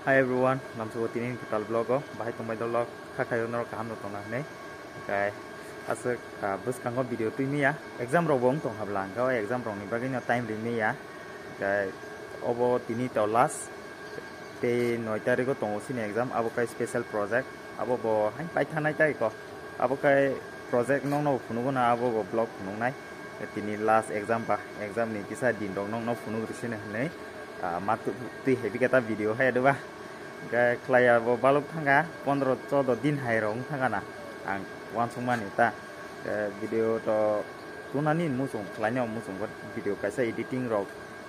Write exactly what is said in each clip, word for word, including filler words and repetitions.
Hi everyone, lamsoko tini kwtal vlog o bahai tongbai dolo, kha khayo norok kaham no tongna hwnwi. Hwnkhe aswk, ah, bwskango video twi manya, exam rok bo wng tong habla, hwnkhe o exam rok ni bagwi no time ri manya. Hwnkhe obo tini to last, tei noi tarikh o tongo chini exam, abo khe special project, abo bo hai paithanai tai ko. Abo khe project nokno phunukgo na, abo bo vlog phunuknai. Tini last exam ba, exam ni kisa din rok nokno phunuk rwsino hwnwi, ah, ma tu-, twi heavy khe ta video hai rwba. Hwnkhe khlaiya bo baluk thangkha, pondro chodo din hai rok wng thangkha na ang uansukmani ta. Hwnkhe video to tunani muchung khlaino, muchung bo video kaisa editing rok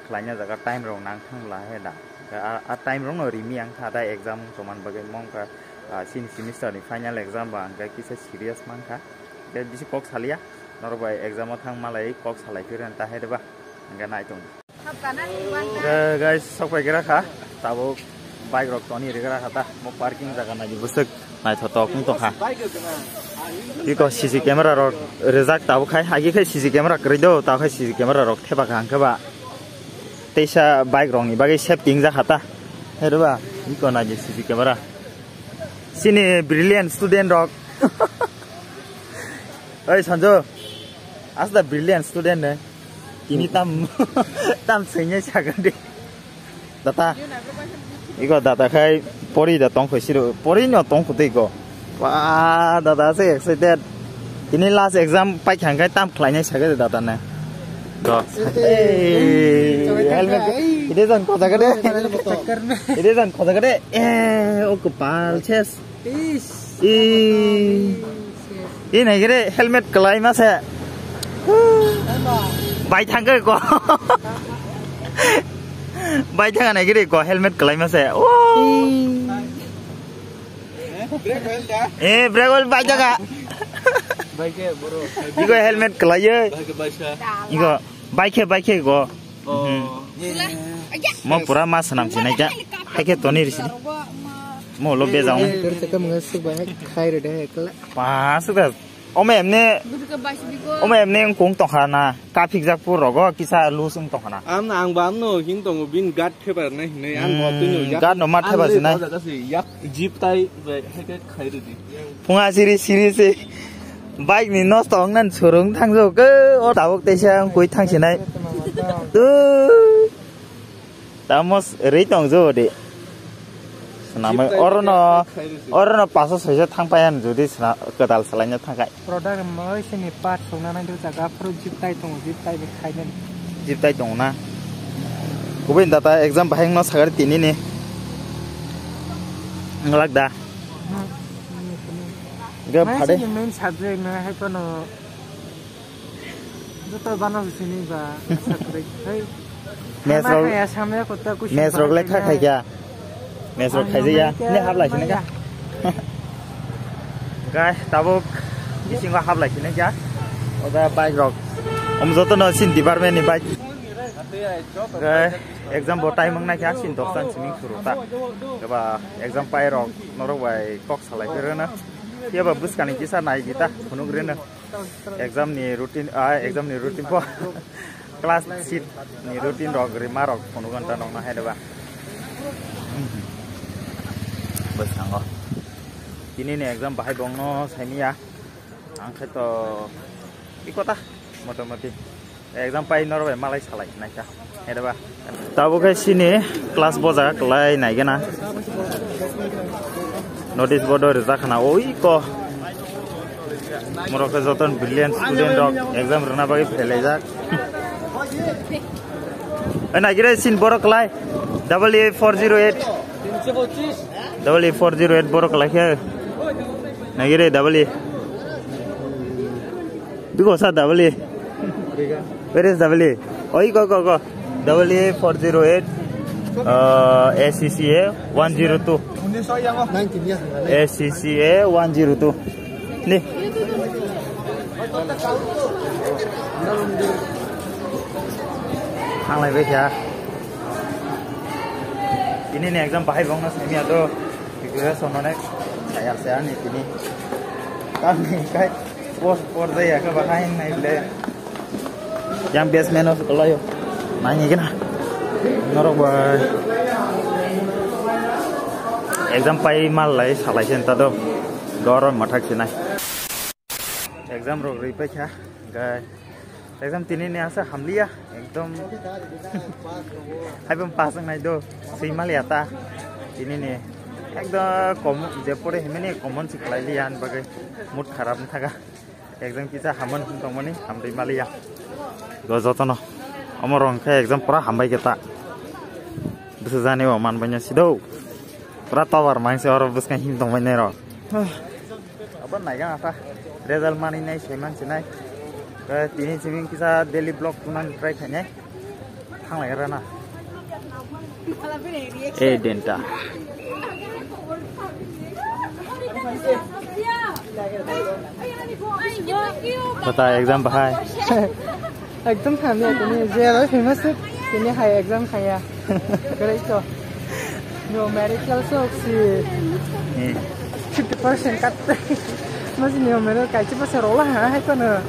khlaina jaga time rok nang thang la he da. Hwnkhe a, a time rok no rimi ang tha da exam wng tongmani bagwi mo wngkha, ah, chini semester ni final exam ba hwnkhe kisa serious mankha. Hwnkhe bisi kok salia, norok bai exam o thang malai kok salai phirwi ta hai rwba. Hwnkhe nai tong. Hwnkhe guys, sok pai gra kha, tabuk bike rok toni ri gra kha ta, mo parking jaga nai bwswk. Naithotok wng tongkha. Iko C C camera rok rijak tabuk khai, agi khai C C camera kwrwi do, tabuk khai C C camera rok thepa kaham khe ba. Teisa bike rok ni bagwi safety wngjakha ta. Herba, iko naidi C C camera. Chini brilliant student rok. Oi Sanju, asda brilliant student ne. Tini tam, tam sengye sakandi. Data. Iko data khai pori da tong khoi siro. Pori no tong khutei ko. Ba data se excited. Tini last exam pai khang khai tam khlainai sake data ne. Go. Hey, helmet. Ide jan khoja gade. Ide jan khoja gade. Eh, o kopal ses. Is. I. I nai gre helmet kalai ma se. Bai thang ko. Bai thang nai gre ko helmet kalai ma se. Oh. Eh, brake oil bai thang. Bai ke, bro. Iko helmet kalai ye. Bai ke, bai sa. Iko bai ke, bai ke ko. Oh. Mo pura ma sanam sinai ja. Hai ke toni risi. Mo lo be jaung. Ter te kam ngai suk bai khai re de kala. Pa suk da. Ome emne. Ome emne kung tong khana. Ka phik jak pur rogo kisa lu sung tong khana. Am na ang ba am no hin tong bin gat thebar nai hinai an mo tui no gat. Gat no ma thebar sinai. Yak jeep tai bai hai ke khai re di. Phunga siri siri se. Bike ni nosto ongnan surung thangjo ke o tabuk teisa ang kui thangsinai. Tu. Tamos rei tong jo de. Senamai orono, orono paso soisa thangpayan jodi sena kedal salaina thangkai. Product moi sini part songna nai do jaga pro jeep tai tong jeep tai bai khai den. Jeep tai tong na. Kubui data exam bahai no sagari tini ni. Ngelak da. Ga phade. Main subject na hai pano. Joto bano bisini ba asa kwrwi. Hei. Mes rok, mes rok lekha khaikya. Mes rok khaijaya. Ne hablai sini ka. Guys, tabuk bisingo hablai sini kya. Oda bike rok. Om joto no sin department ni bike. Guys, exam bo time wng naikha sin doksan sini suru ta. Keba exam pai rok norok bai kok salai phirna. Keba buskani kisa nai gita phunuk rena. Exam ni routine, ah, exam ni routine po. Class sheet ni routine rok, rima rok, phunuk anta nong na hai deba. Bwskango. Tini ni exam bahai bong no saimiya. Ang khe to ikota, motamoti. Exam pai norok bai malai salai naikha. Hedaba. Tabuk khe sini class boja kwlai naigena. Notice board o rijak khana oi ko. Morok khe joton brilliant student rok exam rwna bagwi phelaijak. Oi naigire sin borok kwlai. Double A four zero eight. Double A four zero eight borok kwlai khe. Naigire double A. Biko sa double A. Where is double A? Oi, go, go, go. Double A four zero eight, uh, A C C A one zero two. A C C A one zero two. Ni. Ang lai bai kha. Ini ni exam bahai bong na semi ado. Bikira sono nek. Saya saya ni ini. Kami kai. Por, por de ya ke bahai nai le. Yang basement of kalayo. Nai ni kena. Norok bai. Exam pai mal lai salai sen ta do. Gorom mathak sinai. Exam rok rwi paikha. Gai. Exam tini ni asa hamliya. Ekdom. Haibam pass wngnai do. Swi maliya ta. Tini ni. Ekdom kom je pore himani common si khlai liya an bagwi. Mood kharap wng thaga. Exam kisa hamon hwn tongmani hamri maliya. Go jotono. Omo rong khe exam pura hambai khe ta. Bwsajani o manbai no sido. Pura tower mangse oro bwskang him tongbai nai ro. Abo naiga ata. Result mani nai saiman sinai. Tini simi kisa daily vlog tunan try khainai. Thanglai rana. Ei denta. Kota exam bahai. Exam khamya tini je bai famous tini hai exam khaya. Kare to. Numerical sok si. Hmm. Fifty percent kat. Mas numerical kaisa basa rola ha hai kono.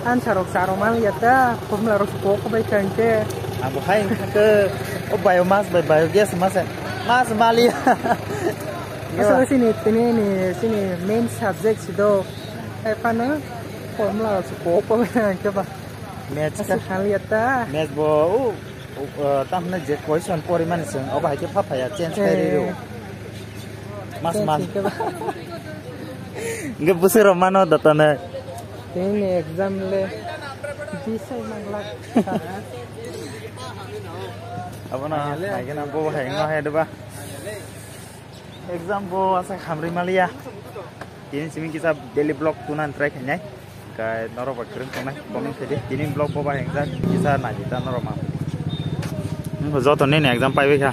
Answer rok charo mal ya ta, formula rok kok bai kang ke. Abo hai ke o biomass bai biogas mas mas mali. Asa sini tini ni sini main subject sido. Hai pano formula rok kok bai kang ke ba. Maths ka hal ya ta. Maths bo o, o, tamne je question pori mani sing obo hai ke pha phaya change khai ri ro. Mas mas. Enggak busur mano datane. Ini exam le. Bisa manglak. Abono hai kena bo hai ngo hai deba. Exam bo asa khamri maliya. Tini simi kisa daily vlog tunan try khainai. Kai norok bai kwrwng tongnai comment khaidi. Tini vlog bo bahai wngjak kisa naidi ta norok ma. Joto nini exam paibai kha.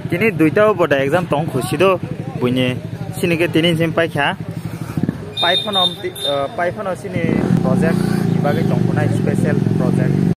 Tini duita o boda exam tong khusi do buini sini ke tini sim pai kha. Pai phano, pai phano sini project ni bagwi tong khunai special project.